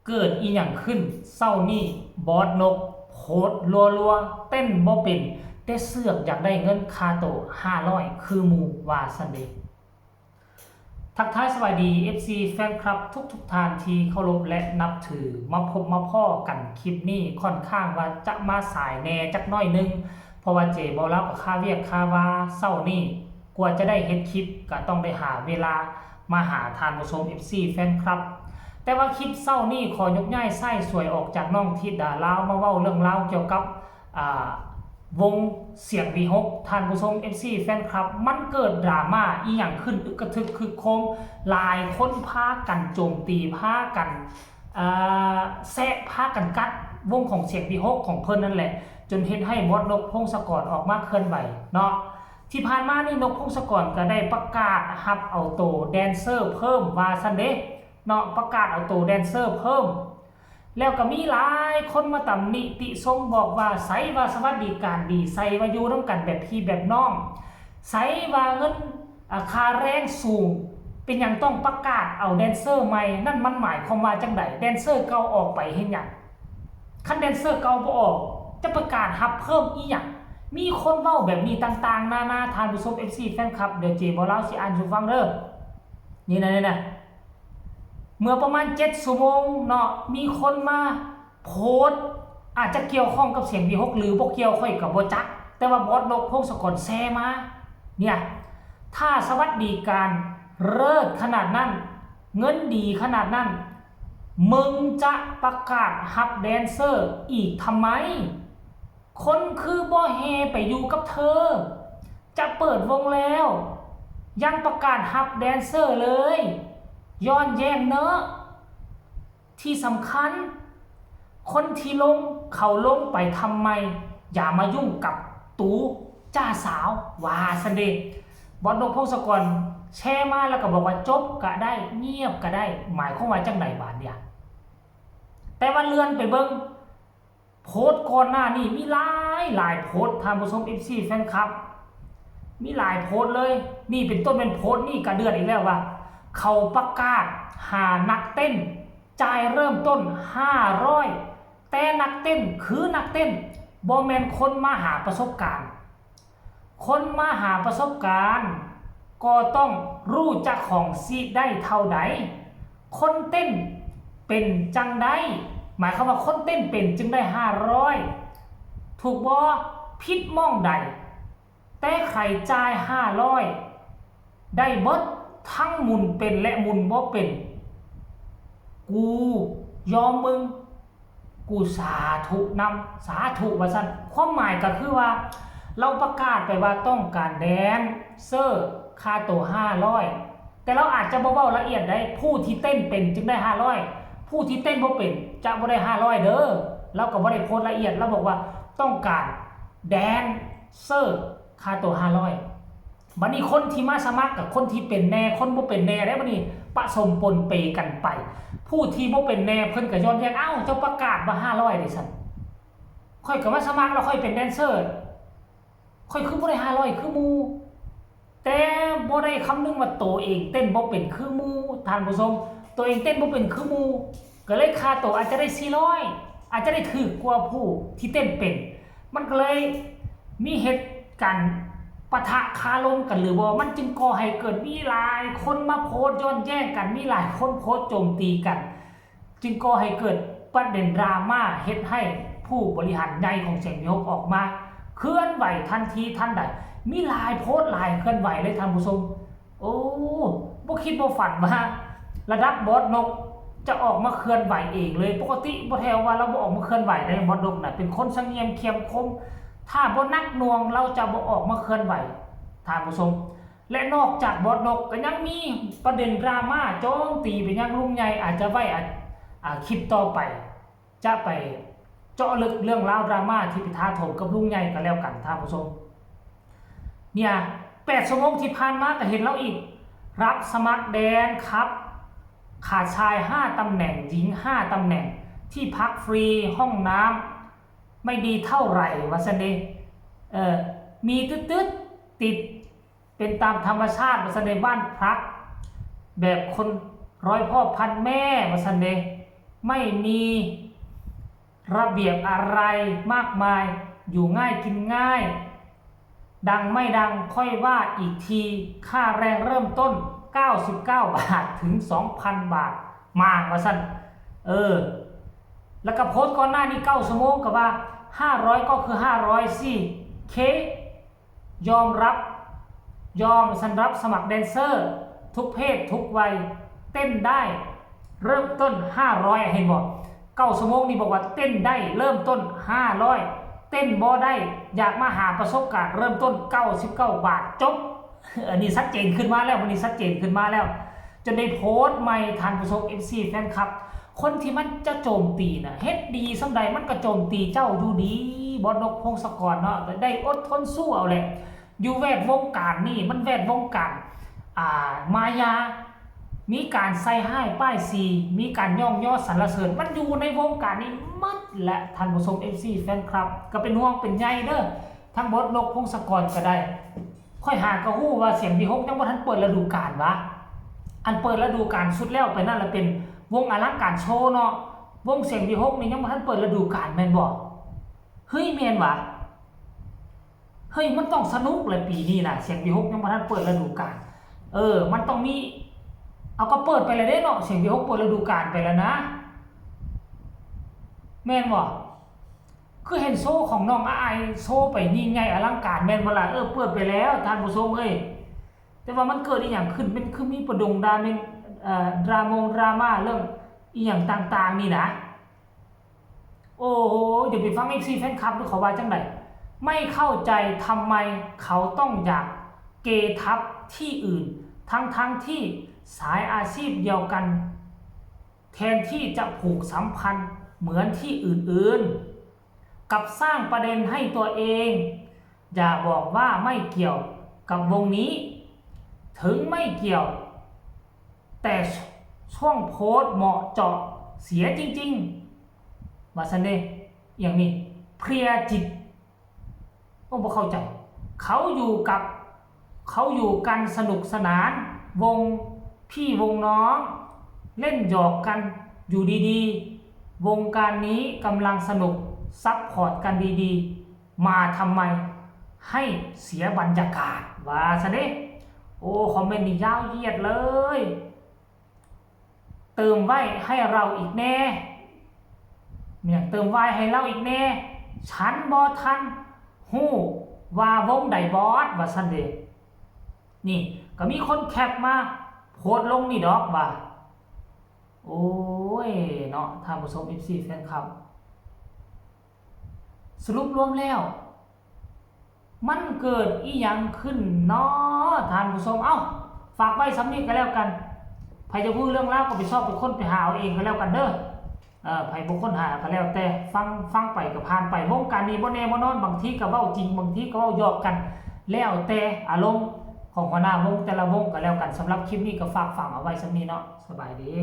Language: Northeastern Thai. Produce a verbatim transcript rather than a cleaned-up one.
เกิดอีหยังขึ้นเช้านี้ บอสนกโพสต์รัวๆ เต้นบ่เป็น แต่เสือกอยากได้เงินค่าโตห้าร้อย คือหมู่ ว่าซั่นเด้ ทักทายสวัสดี เอฟซี แฟนคลับทุกๆท่านที่เคารพและนับถือ มาพบมาพ้อกันคลิปนี้ค่อนข้างว่าจะมาสายแหน่จักหน่อยหนึ่ง เพราะว่าเจบ่าวลาวก็คาเวียกคาวาเช้านี้ กว่าจะได้เฮ็ดคลิปก็ต้องได้หาเวลามาหาท่านผู้ชม เอฟซี แฟนคลับ แต่ว่าคลิปเช้านี้ขอยกย้ายไส้สวยออกจากน้องธิดาลาวมาเว้าเรื่องราวเกี่ยวกับ อ่า วงเสียงวีหก ท่านผู้ชม เอฟซี แฟนคลับ มันเกิดดราม่าอีหยังขึ้นอึกกระทึกคึกโครม หลายคนพากันโจมตี พากัน อ่า แซะ พากันกัดวงของเสียงวีหก ของเพิ่นนั่นแหละ จนเฮ็ดให้บอสนกพงศกรออกมาเคลื่อนไหวเนาะ ที่ผ่านมานี่นกพงศกรก็ได้ประกาศรับเอาโตแดนเซอร์เพิ่มว่าซั่นเด้เนาะ ประกาศเอาโตแดนเซอร์เพิ่ม แล้วก็มีหลายคนมาตำหนิติชมบอกว่าไสว่าสวัสดิการดี ไสว่าอยู่นำกันแบบพี่แบบน้อง ไสว่าเงิน อ่า ค่าแรงสูง เป็นหยังต้องประกาศเอาแดนเซอร์ใหม่ นั่นมันหมายความว่าจั่งใด แดนเซอร์เก่าออกไปเฮ็ดหยัง คันแดนเซอร์เก่าบ่ออก จะประกาศรับเพิ่มอีหยัง มีคนเว้าแบบนี้ต่างๆนานา ท่านผู้ชม เอฟซี แฟนคลับ เดี๋ยวเจบ่าวลาวสิอ่านสู่ฟังเด้อ นี่นะ นี่นะ เมื่อประมาณเจ็ดชั่วโมงเนาะ มีคนมาโพสต์ อาจจะเกี่ยวข้องกับเสียงวีหก หรือบ่เกี่ยวข้อยก็บ่จัก แต่ว่าบอสนกพงศกรแชร์มา เนี่ย ถ้าสวัสดิการเลิศขนาดนั้น เงินดีขนาดนั้น มึงจะประกาศรับแดนเซอร์อีกทำไม คนคือบ่แห่ไปอยู่กับเธอ จะเปิดวงแล้ว ยังประกาศรับแดนเซอร์เลย ย้อนแย้งเนอะ ที่สำคัญ คนที่ลงเขาลงไปทำไม อย่ามายุ่งกับตูจ้าสาว ว่าซั่นเด้ บอสนกพงศกรแชร์มาแล้วก็บอกว่าจบก็ได้ เงียบก็ได้ หมายความว่าจั่งใดบาดเนี่ย แต่ว่าเลื่อนไปเบิ่ง โพสต์ก่อนหน้านี้มีหลายหลายโพสต์ ท่านผู้ชม เอฟซี แฟนคลับ มีหลายโพสต์เลย นี่เป็นต้นเป็นโพสต์นี่กะเดือดอีกแล้วว่า เขาประกาศหานักเต้น จ่ายเริ่มต้น ห้าร้อย แต่นักเต้นคือนักเต้น บ่แม่นคนมาหาประสบการณ์ คนมาหาประสบการณ์ ก็ต้องรู้จักของสิได้เท่าใด คนเต้นเป็นจั่งใด หมายความว่าคนเต้นเป็นจึงได้ ห้าร้อย ถูกบ่ ผิดหม่องใด แต่ใครจ่าย ห้าร้อย ได้เบิด ทั้งหมุนเป็นและหมุนบ่เป็น กูยอมมึง กูสาธุนำ สาธุว่าซั่น ความหมายก็คือว่า เราประกาศไปว่าต้องการแดนเซอร์ค่าโต ห้าร้อย แต่เราอาจจะบ่เว้าละเอียดได้ ผู้ที่เต้นเป็นจึงได้ ห้าร้อย ผู้ที่เต้นบ่เป็นจะบ่ได้ ห้าร้อย เด้อ เราก็บ่ได้โพสต์ละเอียด เราบอกว่าต้องการแดนเซอร์ค่าโต ห้าร้อย บัดนี้คนที่มาสมัครกับคนที่เป็นแหน่ คนบ่เป็นแหน่ได้ บัดนี้ผสมปนเปกันไป ผู้ที่บ่เป็นแหน่เพิ่นก็ย้อนแย้ง อ้าว เจ้าประกาศว่า ห้าร้อย เด้ซั่น ข้อยก็มาสมัครแล้วข้อยเป็นแดนเซอร์ ข้อยคือบ่ได้ ห้าร้อย คือหมู่ แต่บ่ได้คำนึงว่าตัวเองเต้นบ่เป็นคือหมู่ ท่านผู้ชม ตัวเองเต้นบ่เป็นคือหมู่ ก็เลยค่าโตอาจจะได้ สี่ร้อย อาจจะได้ถูกกว่าผู้ที่เต้นเป็น มันก็เลยมีเหตุการณ์ปะทะคารมกันหรือบ่ มันจึงก่อให้เกิดมีหลายคนมาโพสต์ย้อนแย้งกัน มีหลายคนโพสต์โจมตีกัน จึงก่อให้เกิดประเด็นดราม่า เฮ็ดให้ผู้บริหารใหญ่ของเสียงวีหกออกมาเคลื่อนไหวทันทีทันใด มีหลายโพสต์หลายเคลื่อนไหวเลยท่านผู้ชม โอ้ บ่คิดบ่ฝันว่าระดับบอสนกจะออกมาเคลื่อนไหวเองเลย ปกติบ่แท้ว่าเราบ่ออกมาเคลื่อนไหวได้ บอสนกน่ะเป็นคนสงเงียมเขียมคม ถ้าบ่หนักหน่วงเราจะบ่ออกมาเคลื่อนไหว ท่านผู้ชม และนอกจากบอสนกก็ยังมีประเด็นดราม่าโจมตีไปยังลุงใหญ่ อาจจะไว้อ่ะ อ่า คลิปต่อไป จะไปเจาะลึกเรื่องราวดราม่าที่ไปถาโถมกับลุงใหญ่กันแล้วกันท่านผู้ชม เนี่ย แปดชั่วโมงที่ผ่านมาก็เห็นแล้วอีก รับสมัครแดนครับ ขาดชาย ห้า ตำแหน่ง หญิง ห้า ตำแหน่ง ที่พักฟรี ห้องน้ำไม่ดีเท่าไหร่ ว่าซั่นเด้ เออ มีตึ๊ดๆ ติด เป็นตามธรรมชาติ ว่าซั่นเด้ บ้านพักแบบคนร้อยพ่อพันแม่ ว่าซั่นเด้ ไม่มีระเบียบอะไรมากมาย อยู่ง่ายกินง่าย ดังไม่ดังค่อยว่าอีกที ค่าแรงเริ่มต้น เก้าสิบเก้า บาทถึง สองพัน บาท มาว่าซั่น เออ แล้วก็โพสต์ก่อนหน้านี้ เก้า ชั่วโมงก็ว่า ห้าร้อย ก็คือ ห้าร้อย สิ เค ยอมรับ ยอมสันรับสมัครแดนเซอร์ ทุกเพศทุกวัย เต้นได้ เริ่มต้น ห้าร้อย เห็นบ่ เก้า ชั่วโมงนี่บอกว่าเต้นได้เริ่มต้น ห้าร้อย เต้นบ่ได้ อยากมาหาประสบการณ์เริ่มต้น เก้าสิบเก้า บาท จบ อันนี้ชัดเจนขึ้นมาแล้ว วันนี้ชัดเจนขึ้นมาแล้ว จนได้โพสต์ใหม่ ท่านผู้ชม เอฟซี แฟนคลับ คนที่มันจะโจมตีนะ เฮ็ดดีส่ำใดมันก็โจมตีเจ้าอยู่ดี บอสนก พงศกรเนาะ ได้อดทนสู้เอาแหละ อยู่แวดวงการนี่ มันแวดวงการ อ่า มายา มีการใส่ร้ายป้ายสี มีการย่องย้อสรรเสริญ มันอยู่ในวงการนี้หมดแหละ ท่านผู้ชม เอฟซี แฟนคลับ ก็เป็นห่วงเป็นใยเด้อ ทั้งบอสนก พงศกรก็ได้ ข้อยหากะฮู้ว่าเสียงวิหกยังบ่ทันเปิดฤดูกาลวะ อันเปิดฤดูกาลสุดแล้วไปนั่นละเป็นวงอลังการโชว์เนาะ วงเสียงวิหกนี่ยังบ่ทันเปิดฤดูกาลแม่นบ่ เฮ้ย แม่นวะ เฮ้ย มันต้องสนุกแหละปีนี้นะ เสียงวิหกยังบ่ทันเปิดฤดูกาล เออ มันต้องมี เอาก็เปิดไปแล้วเด้เนาะ เสียงวิหกเปิดฤดูกาลไปแล้วนะ แม่นบ่ คือเห็นโชว์ของน้องอายโชว์ไปยิ่งใหญ่อลังการแม่นบ่ล่ะ เออ เปิดไปแล้ว ท่านผู้ชมเอ้ย แต่ว่ามันเกิดอีหยังขึ้น มันคือมีประดงดราเมน เอ่อ ดรามงดราม่าเรื่องอีหยังต่างๆ นี่นะ โอ้โห เดี๋ยวไปฟัง เอฟซี แฟนคลับดูเขาว่าจังใด ไม่เข้าใจทำไมเขาต้องอยากเกทับที่อื่น ทั้งๆ ที่สายอาชีพเดียวกัน แทนที่จะผูกสัมพันธ์เหมือนที่อื่นๆ กับสร้างประเด็นให้ตัวเอง อย่าบอกว่าไม่เกี่ยวกับวงนี้ ถึงไม่เกี่ยว แต่ช่วงโพสต์เหมาะเจาะเสียจริงๆ ว่าซั่นเด้ อย่างนี้ เพลียจิต โอ้ บ่เข้าใจ เขาอยู่กับ เขาอยู่กันสนุกสนาน วงพี่วงน้อง เล่นหยอกกันอยู่ดีๆ วงการนี้กำลังสนุก ซัพพอร์ตกันดีๆ มาทำไมให้เสียบรรยากาศ ว่าซะเด้ โอ้ คอมเมนต์นี่ยาวเหยียดเลย เติมไว้ให้เราอีกแน่ เนี่ย เติมไว้ให้เราอีกแน่ ฉันบ่ทันฮู้ว่าวงใดบอส ว่าซั่นเด้ นี่ ก็มีคนแคปมาโพสต์ลงนี่ดอกว่า โอ้ย เนาะ ท่านผู้ชม เอฟซี แฟนคลับ สรุปรวมแล้ว มันเกิดอีหยังขึ้นเนาะ ท่านผู้ชม เอ้า ฝากไว้ส่ำนี้ก็แล้วกัน ไผจะฮู้เรื่องราวก็ไปซอกไปค้นไปหาเอาเองก็แล้วกันเด้อ เอ่อ ไผบ่ค้นหาก็แล้วแต่ ฟัง ฟังไปก็ผ่านไป วงการนี้บ่แน่บ่นอน บางทีก็เว้าจริง บางทีก็เว้าหยอกกัน แล้วแต่อารมณ์ของหัวหน้าวงแต่ละวงก็แล้วกัน สำหรับคลิปนี้ก็ฝากฝังเอาไว้ส่ำนี้เนาะ สบายดี